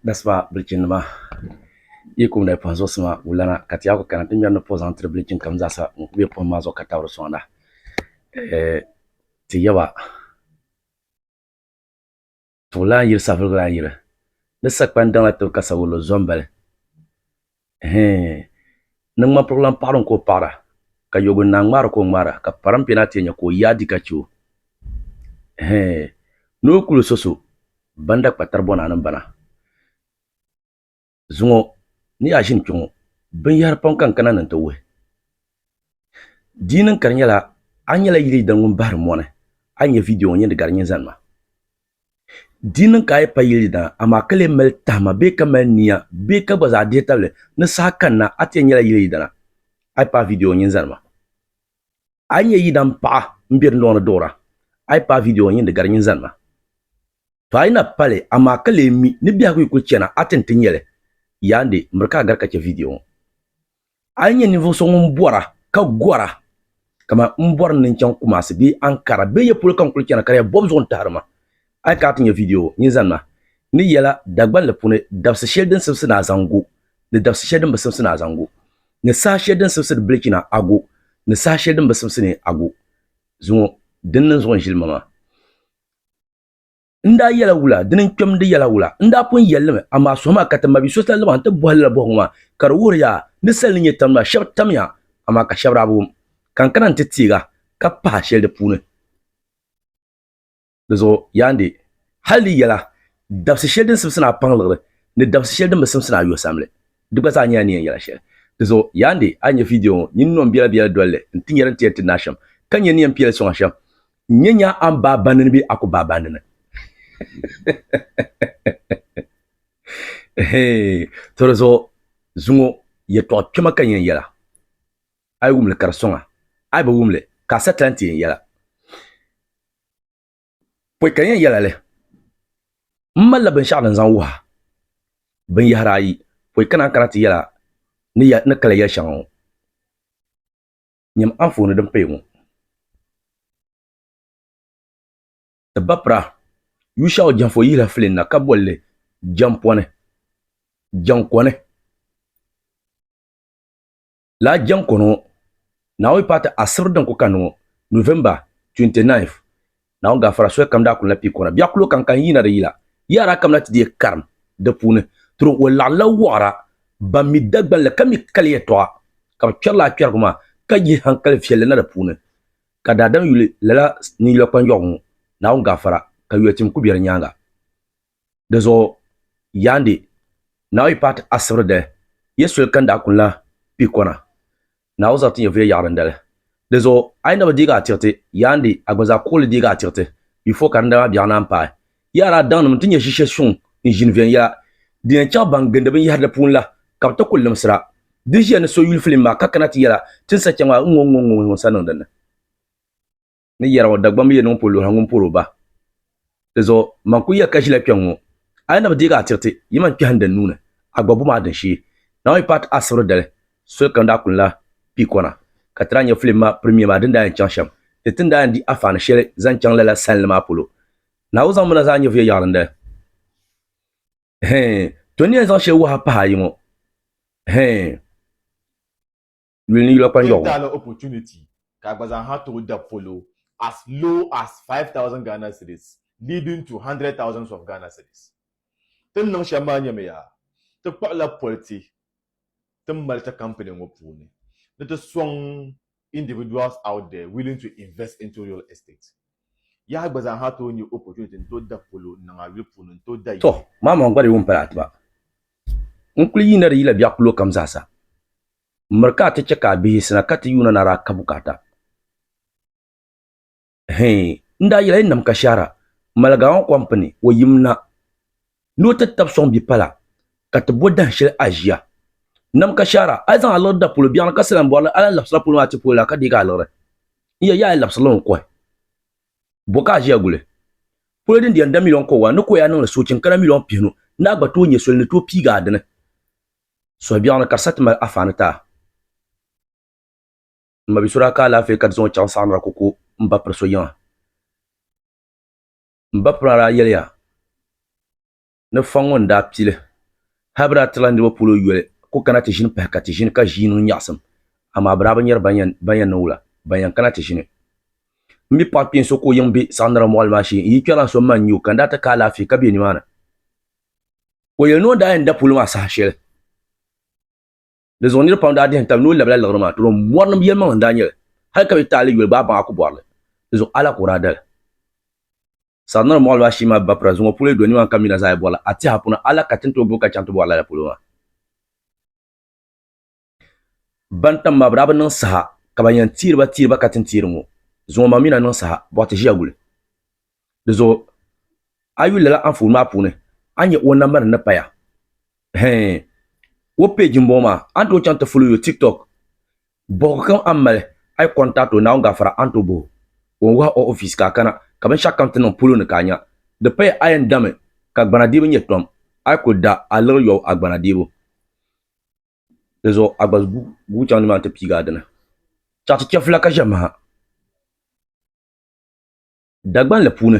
Dasima bilichinnima yi kum na pɔhim zuɣusima wulana ka ti yaa ku kana ti ŋmɛri ni puhi zaŋ tiri bilichin kam zaasa ŋun ku be pɔhim maa zuɣu ka tabiri sɔŋda ti yaba tuɣulan yiri savuligilan yiri ni sakpani daŋla tibi ka sawulli zombali ni ŋmanpirigu lan paɣiri ka o paɣira ka yogu naa ŋmaari ka o ŋmaara ka parimpi naa ti yɛn nya ka o yaai di ka che o ni o kuli so so banda kpatari bɔnaani m-bana. Zuŋɔ ni yaa ʒini kpe ŋɔ, binyɛhiri pam ka n kana ni n ti wuhi. Di yi niŋ ka di nyɛla a nyɛla yili yidana ŋun bahiri mɔni, a ni nya vidiyo ŋɔ nyini di gari nyini zani ma. Di yi niŋ ka a yi pa yili yidana amaa ka lee mali tahima bee ka mali nia bee ka gba zaa dihi tabili ni saha kanna a ti yɛn nyɛla yili yidana, a yi paai vidiyo ŋɔ nyini zani ma. A yi nya yidan paɣa m-be dundɔŋ ni duɣira, a yi paai vidiyo ŋɔ nyin di gari nyin zani ma. To a yi na pa li, amaa ka lee mi ni biɛhigu yi kul chana a ti nti nya li, yaandi, miri ka a gari ka chɛ vidiyo ŋɔ. A yi nya ninvuɣ so ŋun bɔra ka gɔra kaman m bɔri ni n chaŋ Kumasi bee Ankara bee ya polo ka n kul chana ka di ya bɔbu zuɣu n-tahiri ma, a yi kana ti nya vidiyo ŋɔ nyin zani ma. N ni yɛla Dagbanli puuni dabisi shɛli din simsi ni a zaŋ gu ni dabisi shɛli din bi simsi ni a zaŋ gu, ni saha shɛli din simsi di bilichi ni a gu, ni saha shɛli din bi simsi ni a gu. Zuŋɔ, din niŋ zuɣu n-ʒili ma maa. N daa yɛla wula? Dini n-kpɛm di yɛla wula? N daa pun yɛli li mi, amaa suhu maa ka ti mabi so sali maa nti bɔhi lala bɔhigu maa, ka di wuhiri ya ni sali ni nyɛ tam maa, shɛba tamya, amaa ka shɛba daa bi wum. Ka n kana nti teeg a, ka pahi shɛli di puuni. Di zuɣu yaandi, hal di yɛla, dabisi shɛli din simsi ni a paŋ liɣiri ni dabisi shɛli din bi simsi ni a yo samli, di gba zaa nyɛla ni yɛn yɛla shɛli. Di zuɣu yaandi, a yi nya vidiyo ŋɔ, nyin nɔn biɛla biɛla doli li nti nya din ti yɛn ti naai shɛm, ka nya ni yɛn piɛli sɔŋ a shɛm. N-nyɛ nya a ni baai bandi ni bee a ku baai bandi ni. To di zuɣu zuŋɔ yɛtɔɣ kpɛma ka n yɛn yɛla. A yi wum li ka di sɔŋ a, a yi bi wum li ka a sa ti lan ti yɛn yɛla. Pɔi ka n yɛn yɛla li, m malila binshɛɣu din zaŋ wuhi a binyɛhiri ayi pɔi ka naan kana ti yɛla ni ni kali yɛli shɛŋa ŋɔ. Nyam anfooni din paya ŋɔ. Ti bapira Yushau Jɛnfo yihila filin na ka boli li Jɛmpɔni, Jɛnkɔni. Lala jɛŋkɔni ŋɔ, Naawuni paati asibiri din ku kanni ŋɔ, November 29th, Naawuni gaafara soli kam daa kunila pii kɔna. Biɛɣu kulo kam ka n yiina di yila, yara kamina ti deei karim di puuni. Tiri o laɣimla wɔɣira ban mi Dagbanli ka mi kali yɛtɔɣa ka bɛ kpɛri lala kpɛrigu maa ka yihi hankali viɛlli na di puuni. Ka daadam yuli lala ninyulakpanjɔɣu ŋɔ, Naawuni gaafara ka yuya tim ku be di nyaaŋa. Di zuɣu yaandi Naawuni paati asibiri dali, ye soli ka n daa kunila Pikɔna. Naawuni zaŋ ti nyɛvuya yaɣi dindali. Di zuɣu a yi na bi deegi a tiɣiti, yaandi a gba zaa kuɣili deegi a tiɣiti before ka dindali maa biɛɣu naan paai. Yaa daa daŋnima nti nya ʒiishee suŋ n-ʒini viɛnyɛla din yɛn chaŋ ban gindi binyɛhiri di puuni la ka bɛ ti kuli limsira. Di ʒiya ni so yuli filim maa ka kana ti yɛla ti ni sa chaŋ maa n-ŋɔ ŋ-ŋɔ ŋ-ŋɔ sa niŋ dinni. Ni yɛra ŋɔ Dagbamba yi niŋ polo luhira ŋun pɔri o ba. Di zuɣu man kuli yɛli ka ʒila kpɛŋ ŋɔ, a yi na bi deegi a tiɣiti, yi man kpɛhi n din nuu ni, a gba bom a din shee. Naawuni paati asibiri dali, soli kam daa kunila Pikɔna, ka ti daa nya filim maa pirimiya maa din daa yɛn chaŋ shɛm, ni ti ni daa yɛn di afaani shɛli zaŋ chaŋ lala salinli maa polo. Naawuni zaŋ mi na zaa nyɛvuya yaɣiri n dali. Hɛɛn, to ni yɛn zaŋ shɛli wuhi a pahi ayi ŋɔ. Hɛɛn. Yuli ni yula kpanjɔɣu. Ti opportunity ka a gba zaa ha tooi da polo as low as 5,000 Ghana cedis leading to hundred thousands of Ghana cedis. Ti ni niŋ shɛm maa nyɛmi yaa, ti kpuɣila politi ti ni mali ti company ŋɔ puuni ni ti sɔŋ individuals out there willing to invest into real estate. Yaha gba zaa ha tooi nya opportunity n-tooi da polo n-niŋ a yuli puuni n-tooi da Tɔ, yili. Maamaŋ gba di wum pala atiba. N kuli yiina di yila biɛɣu kulo kam zaasa. Miri ka a ti chɛ ka a bihi sina ka ti yuuna ni a daa ka bukaata. Hɛi, n daa yɛla yi nam ka shɛhira, Maligaŋa kɔmpini o yim na ni o ti tab sɔŋ bipala ka ti bo dahin shɛli a ʒiya. Nam ka shɛhira, a yi zaŋ a liɣiri da polo biɛɣuni ka salam bɔri li, a lan labisila polo maa ti polo la ka deegi a liɣiri. N yɛli yaa a yi labisiri li n-kɔhi. Bo ka a ʒiya guli? Polo din di yɛn da miliɔn kɔbiga ni ka o yaa niŋli soochi n-kana miliɔn pihinu ni a gba tooi nya soli ni tooi piigi a dini. Suhubiɛɣu ni ka di sa ti mali afaani ti a. M ma bi so daa ka alaafee ka di zaŋ o chaŋ saɣinira koko m ba piri so yiŋa. M ba piri maa daa yɛliya ni fa ŋɔ n-daa pili. Hal bɛ daa tirila niriba polo yoli ka o kana ti ʒini pahi ka ti ʒini ka ʒii niŋ nyaɣisim, amaa bɛ daa bi nyari ban yɛn niŋ wula, ban yɛn kana ti ʒini. M mi paɣ kpeen so ka o yiŋ be Saɣinara mɔɣili maa shee n-yi kpɛrilan so m ma n-nya o ka n daa ti ka alaafee ka be nimaani. O yɛli ni o ni daa yɛn da polo maa saha shɛli, di zuɣu niriba pam daa dihi n-tabi ni o labila liɣiri maa, tɔ mɔrinim yɛlimaŋli n-daa nyɛ li, hal ka bɛ taai li yoli gba a baŋ a ku bɔri li, di zuɣu ala ka o daa dali. Saɣinara mɔɣili maa shee maa bapira zuŋɔ polo yi do nimaani ka mina zaa yi bɔri la, a tɛha puni ala ka ti ni tooi gbubi ka chaŋ ti bɔri lala polo maa. Ban tam maa bɛ daa bi niŋ saha ka ban yɛn teeri ba teeri ba ka ti ni teeri ŋɔ zuŋɔ maa mi na niŋ saha bɔɣu ti ʒiya guli. Di zuɣu a yuli lala anfooni maa puuni a ni nya o namba nim ni paya. Hɛɛn o page n bɔŋɔ maa a ni tooi chaŋ ti follow o TikTok bɔhigu kam a ni mali a yi contact o Naawuni gaafara a ni tooi bɔhi o o ni wuhi o office ka a kana ka binshɛɣu kam ti niŋ polo ni ka a nya. Di paya a yɛn dami ka gbana deebu nyɛ tom a yi kuli da a liɣiri yɔbu a gbana deebu. Di zuɣu a gba guui chaŋ nimaani ti piigi a dini. Chaɣ ti chɛfula ka ʒe maha. Dagbanli puuni,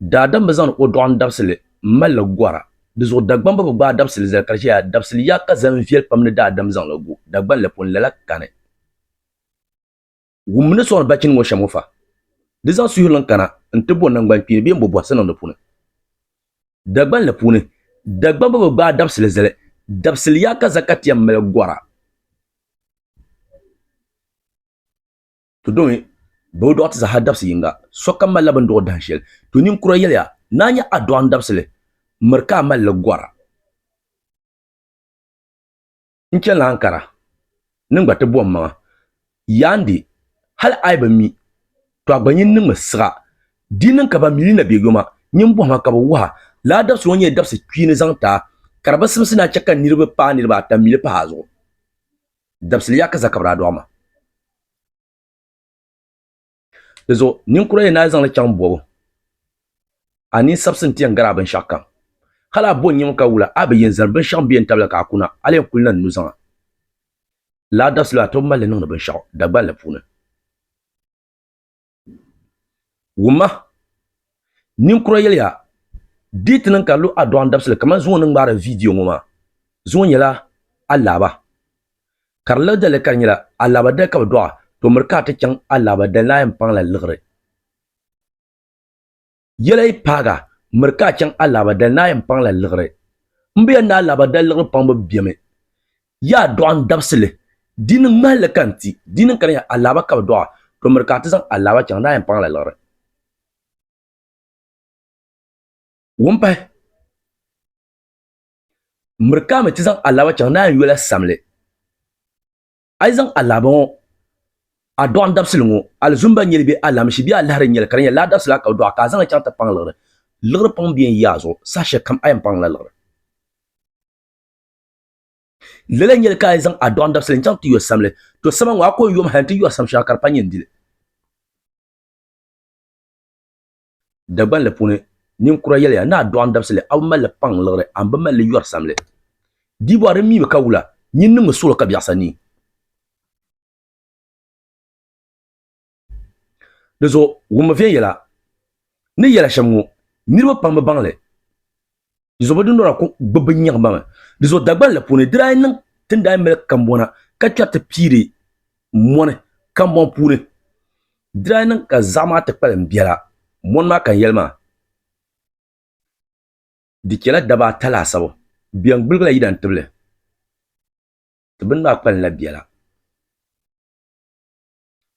daadam bi zaŋdi o dɔɣim dabisili m-mali li gɔra. Di zuɣu Dagbamba bi gbaai dabisili zali ka di ʒiya dabisili yaa ka zani viɛli pam ni daadam zaŋ li gu. Dagbanli puuni lala kani. Wummi ni sɔŋdi bachini ŋɔ shɛm ŋɔ fa. Di zaŋ suhirili n-kana nti bo naŋgbankpeeni bee m-bo bɔhisi niŋ di puuni. Dagbanli puuni, Dagbamba bi gbaai dabisili zali, dabisili yaa ka zakatiya m-mali gɔra. To domi bɛ bi dɔɣi ti zaa dabisi yiŋga, sokam malila bɛ ni dɔɣi dahin shɛli. To ninkura yɛliya, ni a nya a dɔɣim dabisili, miri ka a mali li gɔra. N chanila Ankara ni n gba ti bo m maŋa. Yaandi, hali a yi bi mi, to a gba nyin niŋmi siɣa. Di niŋ ka ban mi li na be yoma, nyin bɔhima ka bɛ wuhi a. Lala dabisili ŋɔ nyɛla dabisi kpiini zaŋ ti a, ka di bi simsi ni a chɛ ka niriba paai niriba ata mi li pahi a zuɣu. Dabisili yaakaza ka bɛ daa dɔɣi ma. Di zuɣu ninkura yi naai zaŋli chaŋ bɔbu, a ninsabisi nti yɛn gari a binshɛɣu kam. Hal a bo nyim ka wula, a bi yɛn zani binshɛɣu m-be n-tabili ka a kuna, a lee kuli na n-nuzaŋa. Lala dabisili maa, a tooi mali li niŋdi binshɛɣu Dagbanli puuni. Wumma, ninkura yɛliya, Di yi ti niŋ ka di lu a dɔɣim dabisili kamani zuŋɔ ni ŋmaari viidiyo ŋɔ maa, zuŋɔ nyɛla alaaba. Ka di liɣi dali ka di nyɛla alaaba dali ka bɛ dɔɣi a, to miri ka a ti chaŋ alaaba dali ni a yɛn paŋla liɣiri. Yɛla yi paag a, miri ka a chaŋ alaaba dali ni a yɛn paŋla liɣiri. M bi yɛli ni alaaba dali liɣiri paŋbu bemi. Yaa dɔɣim dabisili, di niŋ ŋmahinli ka n ti, di niŋ ka di nyɛla alaaba ka bɛ dɔɣi a, to miri ka a ti zaŋ alaaba chaŋ ni a yɛn paŋla liɣiri. Wumpahi, miri ka a mi ti zaŋ alaaba chaŋ ni a yɛn yola samli. A yi zaŋ alaaba ŋɔ a dɔɣim dabisili ŋɔ, alizumba n-nyɛ li bee alaamishi bee alahiri n-nyɛ li ka di nyɛla lala dabisili a ka bɛ dɔɣi ka a zaŋ li chaŋ ti paŋ liɣiri. Liɣiri paŋ bee n-yi a zuɣu saha shɛli kam a yɛn paŋla liɣiri. Lala n-nyɛ li ka a yi zaŋ a dɔɣim dabisili n-chaŋ ti yo samli, to sama ŋɔ a ko n-yom hali nti yo sam shɛŋa ka di pa nyɛ n-di li. Dagbanli puuni, ninkura yɛliya ni a dɔɣim dabisili a bi mali li paŋ liɣiri, a mi bi mali li yɔri samli. Di bɔri di miimi ka wula, nyin niŋmi suɣulo ka biɛɣisa nii. Di zuɣu wummi viɛnyɛla ni yɛla shɛm ŋɔ, niriba pam bi baŋ li. Di zuɣu bɛ dundɔna ku gbubi bɛ nyaŋ ba mi. Di zuɣu Dagbanli puuni di daa yi niŋ ti ni daa mali kambɔna ka kpɛri ti piiri mɔni kambɔŋ puuni, di daa yi niŋ ka zaɣa maa ti kpalim biɛla mɔni maa ka n yɛli maa, di chɛla daba ata laasabu bɛn gbuligila yidan tibili ti bini maa kpalimla biɛla.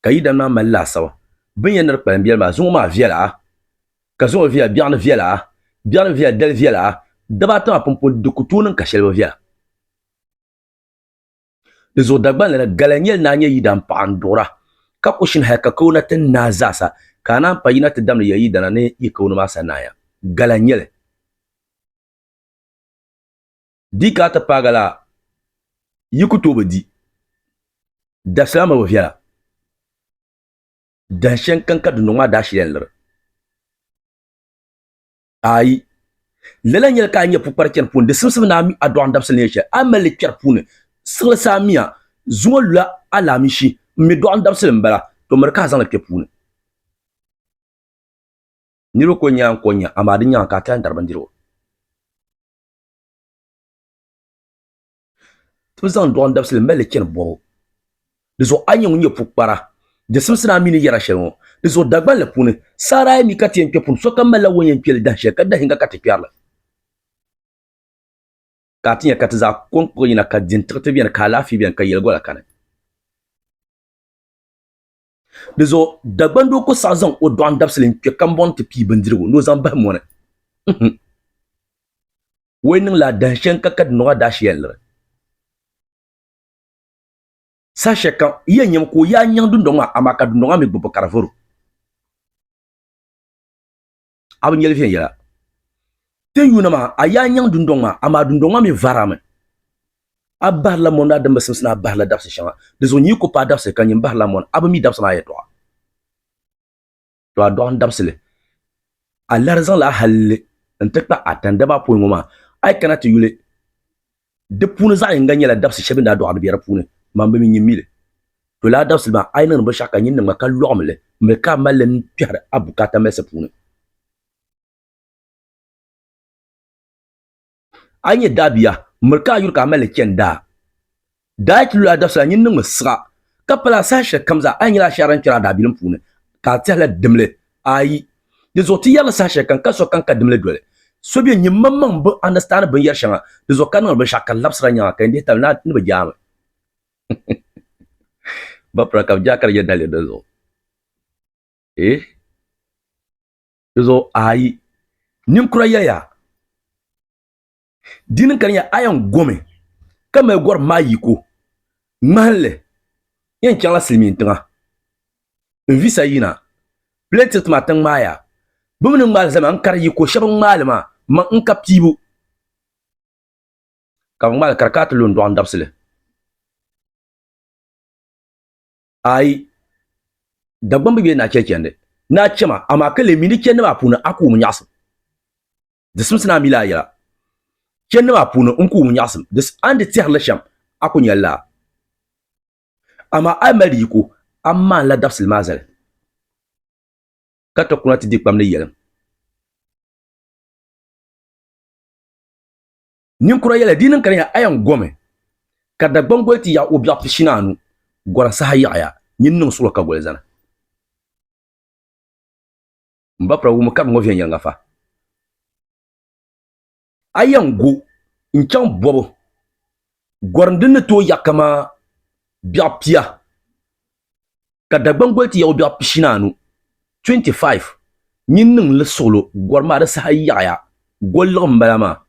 Ka yi dana maa mali laasabu. Bɛ ni yɛn ni di kpalim biɛli maa, zuŋɔ maa viɛla, ka zuŋɔ viɛla, biɛɣuni viɛla, biɛɣuni viɛla, dali viɛla, daba ata maa pumpɔŋ di ku tooi niŋ ka shɛli bi viɛla. Di zuɣu Dagbanli ni gala nyɛli ni a nyɛ yidaampaɣa n-duɣira, ka ku shini hali ka kawana ti naai zaasa, ka a naan pa yina ti damdi ya yidana ni yi kawana maa sa naaya. Gala n-nyɛ li. Di ka a ti paagi la, yi ku tooi bi di. Dabisili maa mi bi viɛla. Dahin shɛli n-kani ka dundoŋ maa daa shili yɛn liri. Aai! Lala n-nyɛli ka a nya pukpari chani puuni, di simsim ni a mi a dɔɣim dabisili ni nyɛ shɛli, a ni mali li kpɛri puuni. Siɣili saa miya, zuŋɔ lula alaamishi, m mi dɔɣim dabisili m-bala, to miri ka a zaŋ li kpe puuni. Niriba ko nya n-ko nya, amaa di nyaŋa ka a ti lahi dari bindirigu. Ti bi zaŋ dɔɣim dabisili m-mali li chani bɔbu. Di zuɣu a nyɛ ŋun nyɛ pukpara, di simsi ni a mi ni yɛra shɛli ŋɔ. Di zuɣu Dagbanli puuni, saa daa yi mi ka ti yɛn kpe puuni, sokam malila o ni yɛn kpe li dahin shɛli ka dahinga ka ti kpɛri li. Ka a ti nya ka ti zaa ko n-kpuɣi yina ka di n-tiɣi ti beni, ka alaafee beni, ka yɛligola kani. Di zuɣu Dagbandoo ku saɣi zaŋ o dɔɣim dabisili n-kpe kambɔŋ nti pii bindirigu ni o zaŋ bahi mɔni. Nhun! O yi niŋ lala dahin shɛli n-ka ka di niŋ o adaashi yɛn liri. Saha shɛli kam yi yɛn nyami ka o yaa nyaŋ dundɔŋ maa amaa ka dundɔŋ maa mi gbubbu ka di vɔr o. A bi nyɛli viɛnyɛla. Ti yuuna maa, a yaa nyaŋ dundɔŋ maa, amaa dundɔŋ maa mi varami. A bahirila mɔni a din bi simsi ni a bahirila dabisi shɛŋa. Di zuɣu nyi ku paai dabisili ka nyin bahirila mɔni, a bi mi dabisi maa yɛtɔɣa. To a dɔɣim dabisili, a lari zaŋla a halli nti kpa a tandaba pɔi ŋɔ maa. A yi kana ti yuli, Di puuni zaɣ yinga nyɛla dabisi shɛli bɛ ni daa dɔɣiri bia di puuni, man bi mi nyin mi li. To lala dabisili maa, a yi niŋdi binshɛɣu ka nyin niŋ ma ka lɔɣim li m-mili ka a mali li n-kpɛhiri a bukaata malisi puuni. A yi nyɛ daabia, miri ka a yuri ka a mali li chani daa. Daa yi ti lu a dabisili a nyin niŋmi siɣa, ka pala a saha shɛli kam zaa a yi nyɛla ashaara n-kpɛri a daabilim puuni, ka a tɛhila dimli Ayi. Di zuɣu ti yɛrili saha shɛli kam ka sokam ka dimli doli. So bɛ nyin maŋmaŋ bi understand binyɛri shɛŋa, di zuɣu ka niŋdi binshɛɣu ka labisira nyaŋa ka yɛn dihi tabili ni bɛ jaami. Bapira ka bɛ jaa ka di nyɛ daliri di zuɣu. Eh? Di zuɣu ayi. Ninkura yɛliya, Di niŋ ka di nyɛ a yɛn gomi ka mali gɔrim maa yiko ŋmahinli yɛn chaŋla silimiin tiŋa n visa yina plane ticket maa ti ŋmaaya bɛ mi ni ŋmaali zali maa n kari yiko shɛba ŋmaali maa ma n ka piibu ka bɛ ŋmaali ka di kana ti lu n dɔɣim dabisili ayi Dagbaŋ bi bɛ naa chɛli chɛndi naa chɛma amaa ka lee mi ni chɛndi maa puuni a ku wum nyaɣisim Di simsi ni a mi la a yɛla. Chɛndi maa puuni n ku wum nyaɣisim. Di a ni di tɛhiri li shɛm, a ku nya li laa. Amaa a yi mali di yiko, a maanila dabisili maa zali, ka ti kuna ti di kpam ni yɛlim. Ninkura yɛliya, di niŋ ka di nyɛla a yɛn gomi ka Dagbaŋ goli ti yaɣi o biɛɣu pishinaanu gɔrim saha yaɣiya, nyin niŋ suɣulo ka goli zani. M ba pira wummi ka bɛ ŋɔ viɛnyɛliŋga fa. A yɛn go n-chaŋ bɔbu gɔrim din ni tooi yaɣi kaman biɛɣu pia, ka Dagbaŋ goli ti yaɣi o biɛɣu pishinaanu, 25, nyin niŋ li suɣilo gɔrim maa di saha yaɣiya, goli liɣim m-bala maa.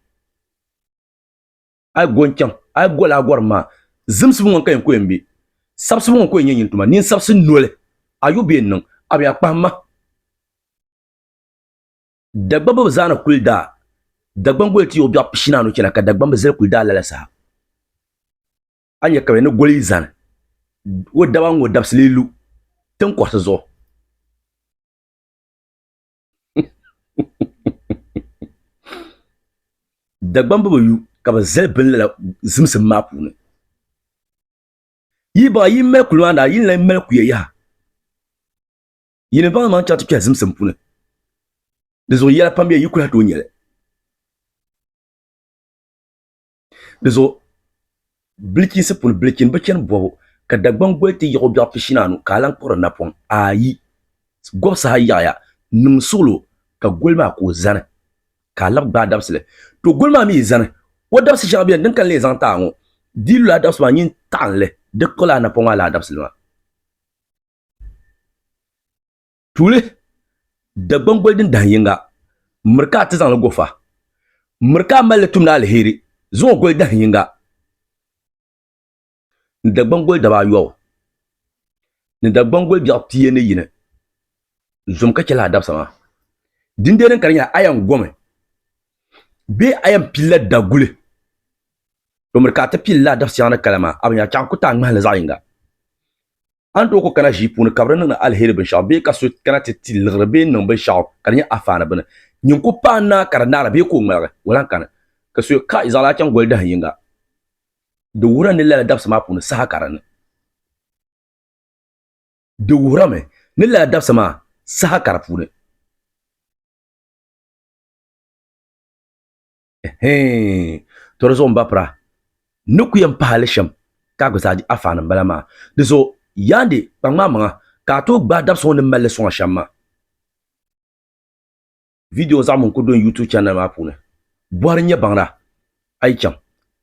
A yi go n-chaŋ, a yi goli a gɔrim maa, zimsibu ŋɔ ka yɛn ku yɛn be. Sabisibu ŋɔ n-ku yɛn nyɛ nyin tuma. Nyin sabisi noli, a yu bee n-niŋ, a bɛ a kpahim ma. Dagbamba bi zaani kuli daa, Dagbaŋ goli ti o biɛɣu pishinaanu chana ka Dagbamba zali kuli daa lala saha. A nya ka bɛ ni goli yi zani, o daba ŋɔ dabisili yi lu tiŋ kɔrisi zuɣu. Dagbamba bi yu ka bi zali bini lala zimsim maa puuni. Yi baŋ yi mali kuli maa naa yi ni lahi mali kuya yaha. Yi ni baŋ maŋ chaŋ ti kpɛhi zimsim puuni. Di zuɣu yɛla pam bɛ yi kuli tooi nyɛli. Di zuɣu bilichiinsi puuni bilichini bi chani bɔbu ka Dagbaŋ goli ti yiɣi o biɛɣu pishinaanu ka a lan kpuɣiri napɔŋ ayi. Gɔbu saha yaɣiya niŋ suɣilo ka goli maa ka o zani ka a labi gbaai dabisili. To goli maa mi yi zani o dabisi shɛŋa beni din ka n lee zaŋ ti a ŋɔ di yi lu lala dabisili maa nyin taɣim li di kpuɣila a napɔŋ maa lala dabisili maa. Tuuli, Dagbaŋ goli din dahin yiŋga, miri ka a ti zaŋ li gofa. Miri ka a mali li tumdi aliheri zuŋɔ goli dahin yiŋga ni Dagbaŋ goli daba ayɔbu ni Dagbaŋ goli biɛɣu pia ni yini. Zom ka chɛ lala dabisa maa. Dindee din ka di nyɛla a yɛn gomi bee a yɛn pilila daguli. To miri ka a ti pili lala dabisa shɛŋa ni kala maa, a bi nya chaɣ n-ku ti a ŋmahinli zaɣ yiŋga. A ni tooi ku kana ʒii puuni ka bɛ di niŋdi aliheri binshɛɣu bee ka so kana ti ti liɣiri bee n-niŋ binshɛɣu ka di nyɛ afaani bini. Nyin ku paai n-naai ka di naara bee ka o ŋmaligi, o lan kani. Ka so kai zaɣ laa chaŋ goli dahin yiŋga. Di wuhira ni lala dabisa maa puuni saha ka di ni. Di wuhirami ni lala dabisa maa saha ka di puuni. Ɛhɛɛn, to di zuɣu m ba pira, Ni ku yɛn pahi a li shɛm ka a gba zaa di afaani m-bala maa. Di zuɣu yaandi kpaŋmaŋ maŋa ka a tooi gbaai dabisi ŋɔ ni mali li sɔŋ a shɛm maa. Video zaɣ muni ku do n YouTube channel maa puuni. Bɔhiri n-nyɛ baŋda, a yi chaŋ,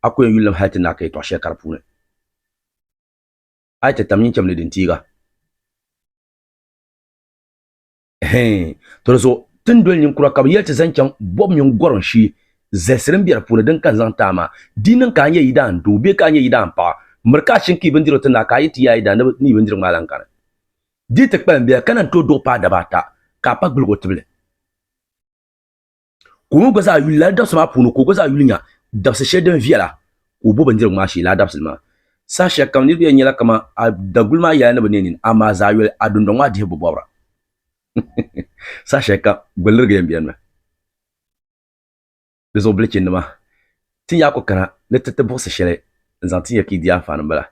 a ku yɛn yuli li mi hali ti naai ka yɛtɔɣ shɛli ka di puuni. A yi ti tam nyin cham ni din tiiga. Ɛhɛin, to di zuɣu ti ni doli ninkura ka bɛ yɛli ti zaŋ chaŋ bɔbu mini gɔrim shee zalisi din be di puuni din ka n zaŋ ti a maa. Di niŋ ka a nyɛ yidaan doo bee ka a nyɛ yidaan paɣa, miri ka a shini ka yi bindirigu ti naai ka a yi ti yaai yidaan ni yi bindirigu maa lan kani. Di ti kpalim bela ka naan tooi duɣi paai daba ata ka a pa gbiligi o tibili. Ka o mi gba zaa yuli lala dabisi maa puuni ka o gba zaa yuli nya dabisi shɛli din viɛla ka o bo bindirigu maa shee lala dabisili maa. Saha shɛli kam niriba yɛn nyɛla kaman a daguli maa yɛla ni bi ne nini amaa zaa yoli a dundɔŋ maa dihibu bi bɔbira. Saha shɛli kam gbilirigi yɛn benimi. Di zuɣu bilichinnima, ti yaa ku kana ni ti ti buɣisi shɛli n-zaŋ ti ya ka yi di anfaani m-bala.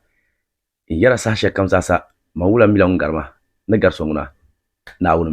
N yɛra saha shɛli kam zaasa, man wula mila ŋun gari ma ni gari so ŋuna, Naawuni.